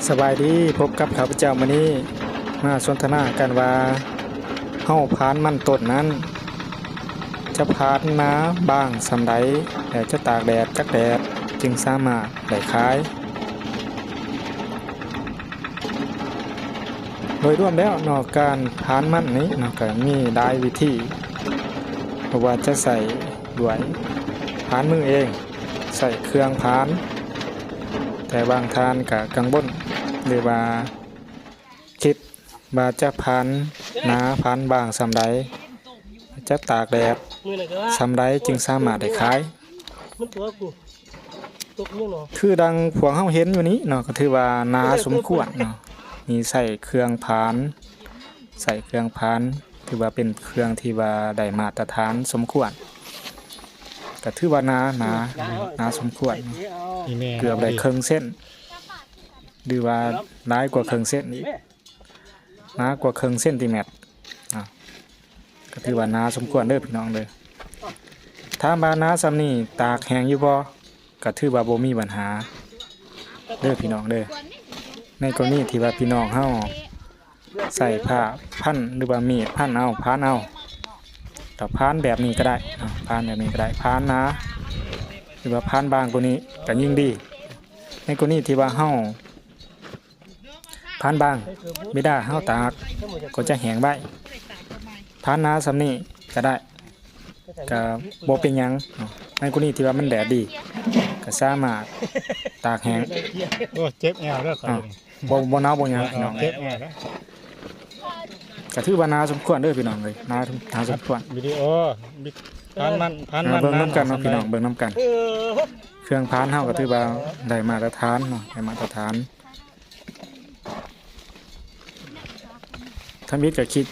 ສະບາຍດີ, ພົບກັບຂ້າພະເຈົ້າມື້ນີ້ ມາສົນທະນາກັນວ່າ ເຮົາຜານມັນຕົ້ນນັ້ນ ຈະຜານໜາບາງສ່ຳໃດ ແລະ ຈະຕາກແດດຈັກແດດ ຈຶ່ງສາມາດໄດ້ຂາຍ. ໂດຍລວມແລ້ວເນາະ ການຜານມັນນີ້ເນາະ ກໍມີຫຼາຍວິທີ, ບໍ່ວ່າຈະໃຊ້ດ້ວຍຜານມືເອງ, ໃຊ້ເຄື່ອງຜານ, ແຕ່ບາງທ່ານກໍກັງວົນ ຫຼືວ່າຄິດວ່າຈະຜານໜາຜານບາງສ່ຳໃດ, ຈະຕາກແດດສ່ຳໃດຈຶ່ງສາມາດໄດ້ຂາຍ. ຄືດັ່ງພວກເຮົາເຫັນຢູ່ນີ້ເນາະ ກໍຖືວ່າໜາສົມຄວນເນາະ, ມີໃຊ້ເຄື່ອງຜານ, ໃຊ້ເຄື່ອງຜານ ຖືວ່າເປັນເຄື່ອງທີ່ວ່າໄດ້ມາດຕະຖານສົມຄວນ, ກໍຖືວ່າໜາ, ໜາ, ໜາສົມຄວນ, ເກືອບໄດ້ເຄິ່ງເຊັນ ຫຼືວ່າຫຼາຍກວ່າເຄິ່ງເຊັນອີກ, ໜາກວ່າເຄິ່ງເຊັນຕີແມັດ, ອາ ກໍຖືວ່າໜາສົມຄວນເດີພີ່ນ້ອງເດີ. ຖາມວ່າໜາສ່ຳນີ້ຕາກແຫ້ງຢູ່ບໍ່? ກໍຖືວ່າບໍ່ມີບັນຫາເດີພີ່ນ້ອງເດີ. ໃນກໍລະນີທີ່ວ່າພີ່ນ້ອງເຮົາໃຊ້ຜ້າພັນ ຫຼືວ່າມີດພັນເອົາ, ຜານເອົາ, ກໍຜານແບບນີ້ກໍໄດ້, ອາ ຜານແບບນີ້ກໍໄດ້, ຜານໜາ ຫຼືວ່າຜານບາງກວ່ານີ້ກໍຍິ່ງດີ. ໃນກໍລະນີທີ່ວ່າເຮົາ ຜານບາງ ເວລາເຮົາຕາກກໍຈະແຫ້ງໄວ, ຜານໜາສ່ຳນີ້ກໍໄດ້ ກໍບໍ່ເປັນຫຍັງເນາະ. ໃນກໍລະນີທີ່ວ່າມັນແດດດີ ກໍສາມາດຕາກແຫ້ງ. ໂອ້ ເຈັບແອວເດີຂ້ອຍ. ອາ ບໍ່ ບໍ່ໜາວບໍ່ຫຍັງພີ່ນ້ອງ, ເຈັບແອວເດີ. ກໍຖືວ່າໜາສົມຄວນເດີພີ່ນ້ອງເອີຍ, ໜາ ໜາສົມຄວນ. ວິດີໂອ ຜານມັນ ຜານມັນ ເບິ່ງນຳກັນເນາະພີ່ນ້ອງ, ເບິ່ງນຳກັນ. ເຄື່ອງຜານເຮົາກໍຖືວ່າໄດ້ມາດຕະຖານເນາະ, ໄດ້ມາດຕະຖານ. ທຳອິດກໍຄິດ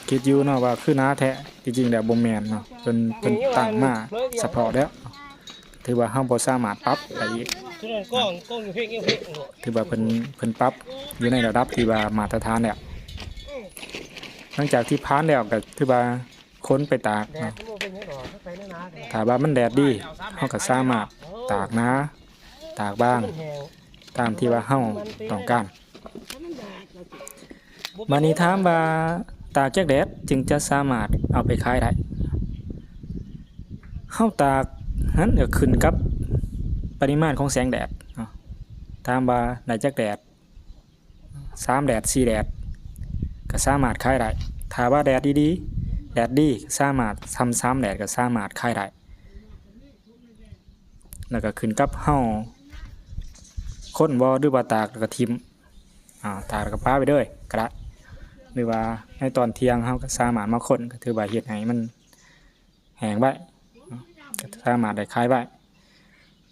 ຄິດຢູ່ເນາະວ່າຄືໜາແທ້, ທີ່ຈິງແລ້ວບໍ່ແມ່ນເນາະ, ເພິ່ນ ເພິ່ນຕັ້ງມາສະເພາະແລ້ວ, ຖືວ່າເຮົາບໍ່ສາມາດປັບໄດ້ອີກ, ຖືວ່າເພິ່ນ ເພິ່ນປັບຢູ່ໃນລະດັບທີ່ວ່າມາດຕະຖານແລ້ວ. ຫຼັງຈາກທີ່ຜານແລ້ວກໍຖືວ່າ ຂົນໄປຕາກເນາະ. ຖ້າວ່າມັນແດດດີ ເຮົາກໍສາມາດຕາກໜາ ຕາກບາງ ຕາມທີ່ວ່າເຮົາຕ້ອງການ. ບາດນີ້ຖາມວ່າຕາກຈັກແດດຈຶ່ງຈະສາມາດເອົາໄປຂາຍໄດ້? ເຮົາຕາກນັ້ນກໍຂຶ້ນກັບປະລິມານຂອງແສງແດດເນາະ. ຖາມວ່າໄດ້ຈັກແດດ? ສາມແດດ ສີ່ແດດ ກໍສາມາດຂາຍໄດ້. ຖ້າວ່າແດດດີໆ ແດດດີ ສາມາດ ສ່ຳສາມແດດກໍສາມາດຂາຍໄດ້. ແລ້ວກໍຂຶ້ນກັບເຮົາຂົນບໍ່ ຫຼືວ່າຕາກແລ້ວກໍຖິ້ມ, ອາ ຕາກແລ້ວກໍປະໄວ້ເລີຍກໍໄດ້, ຫຼືວ່າໃນຕອນທ່ຽງເຮົາກໍສາມາດມາຂົນ ກໍຖືວ່າເຮັດໃຫ້ມັນ ແຫ້ງໄວ້ ກໍສາມາດໄດ້ຂາຍໄວ້.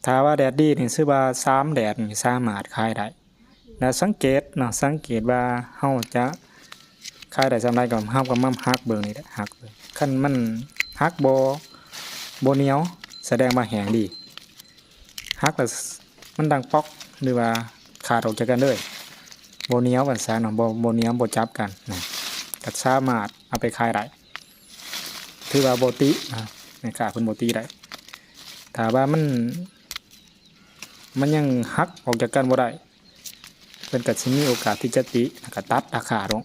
ຖ້າວ່າແດດດີນີ້ ຊື່ວ່າສາມແດດນີ້ສາມາດຂາຍໄດ້. ແລ້ວສັງເກດເນາະ ສັງເກດວ່າເຮົາຈະຂາຍໄດ້ສ່ຳໃດ ກໍເຮົາກໍມາຫັກເບິ່ງນີ້ແຫຼະ, ຫັກເບິ່ງ ຄັນມັນຫັກບໍ່ ບໍ່ໜຽວ ສະແດງວ່າແຫ້ງດີ. ຫັກແລ້ວມັນດັງປອກ ຫຼືວ່າຂາດອອກຈາກກັນເລີຍ, ບໍ່ໜຽວວ່າຊັ້ນເນາະ, ບໍ່ ບໍ່ໜຽວ ບໍ່ຈັບກັນນະ, ກໍສາມາດເອົາໄປຂາຍໄດ້. ຖືວ່າບໍ່ຕິນະ, ແມ່ຄ້າເພິ່ນບໍ່ຕິໄດ້. ຖ້າວ່າມັນ ມັນຍັງຫັກອອກຈາກກັນບໍ່ໄດ້ ເພິ່ນກໍຊິມີໂອກາດທີ່ຈະຕິ ແລ້ວກໍຕັດລາຄາລົງ.